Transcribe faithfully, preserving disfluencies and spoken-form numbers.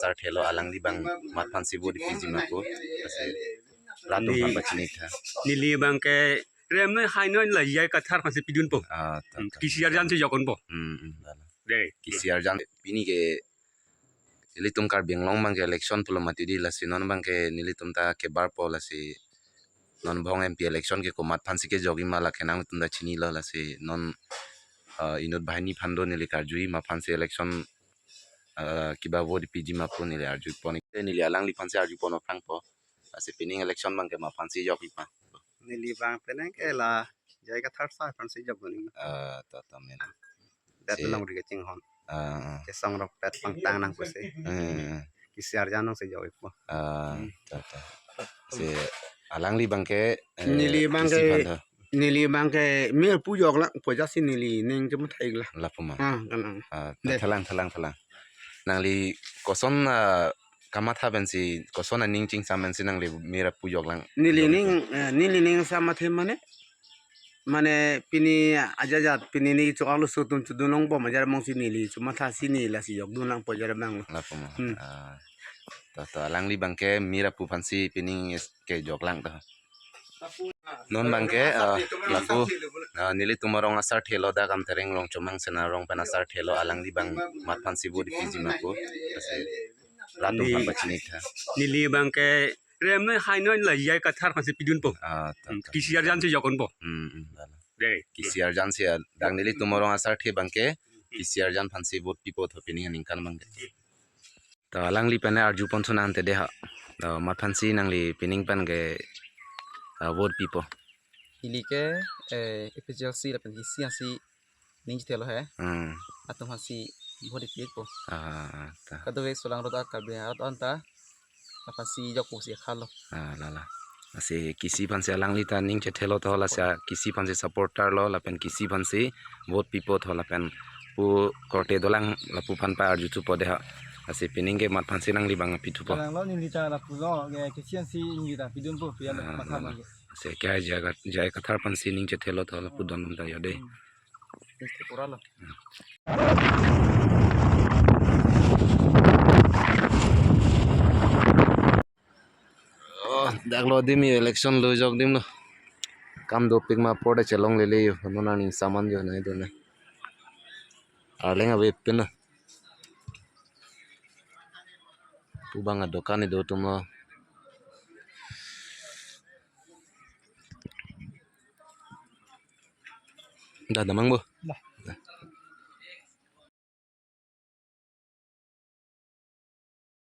Asar thelo, alangli abang mat aphansi vote piji ma pu. Lasi latum aphan pachini tha. Neli abang ke rem noi hai noi la J I Kathar aphansi pidunpo. Ah, ta, hmm, ta, K C R ta. Jan si jokponpo. Hmm, hmm, lala. Dei. K C R Jan pini ke ilitum Karbi Anglong abang ke election pulo mati dei, lasi non abang ke nelitum ta kebarpo, lasi non bhong M P election ke komat aphansi kejokji ma lake nangtum ta chinilo, lasi non, ah, inut banghini aphan do neli karjuji, mat aphansi election, ah, kiba vote piji ma pu neli arjupo ni. Neli alangli aphansi arjupon aphrangpo. Lasi pining election abang ke mat aphansi jokji ma? Neli abang penang ke la J I Kathar sir aphansi jokdun ma. Ah, ta, ta, men. Dat si long ri kachinghon. Ah, ah. Kesong ropet pangtang nang pusi. Eh, eh. K C R Jan along si jokpo. Ah, hmm, ta, ta. Si alangli abang ke, eh, neli abang K C ke, aphan tha. Neli abang ke mir pu joklang pu ajat si neli ning ke muthai lang. Lapu ma. Ah, kan lang. Ah, dei. Thalang, thalang, thalang. Nangli koson, ah, kamatha pensi, koson aning chingsam pensi nangli mir pu joklang? Neli jok ning, eh, neli ning sam athe mane, mane pini ajat ajat pini ne chok-aklo so atum chodun longbom ajat abang si neli chomatha si neli lasi jokdun langpo ajat abang. Lapu ma. Hmm. Ah, ta, ta, alangli abang ke mir pu aphansi pining es-, kejoklang ta. Non abang ke, ah, lapu, ah, nelitum arong asar thelo, dak Amtereng arong Chomang Sena arong pen asar thelo, alangli abang mat aphansi vote piji ma pu. Lasi latum aphan pachini tha. Neli abang ke rem noi hai noi la J I Kathar aphansi pidunpo. Ah, ta, hmm, ta. K C R Jan si jokponpo. Hmm, hmm, lala. Dei. K C R Jan si, ah, dak nelitum arong asar the abang ke K C R Jan aphansi vote pipo tho pining aningkan abang ke. Ta alangli pen arjupon sun ante dei ha. Ta mat aphansi nangli pining pen ke, ah, vote pipo? Neli ke, eh, A P H L C lapen K C ansi ning chethelo he. Hmm. Latum aphansi vote pipo. Ah, ta. Kadokave solang rot a Karbi arat anta aphansi jokpo si khalo. Ah, lala. Lasi K C aphansi alangli ta ning chethelo tho, lasi K C aphansi supporter lo lapen K C aphansi vote pipo tho lapen pu korte dolang lapu aphan pa arju thupo dei ha. Lasi pining ke mat aphansi nangli abang pithupo? Kalang lo neli ta lapu lo, ke K C ansi neli ta pidunpo, pian ah, matha lala. Mangke. Lasi ke J I Kat-, J I Kathar aphansi ning chethelo tho lapu don ta yo dei. Hmm. Tripura lo. Oh, dak lo adim yo election lo jok adim lo. Kam dopik ma apor ta chelonglele yo. Non aning saman yo nai done. Arleng ave pen lo. Pu abang adokan kedo atum lo. Da damang bo. Dah.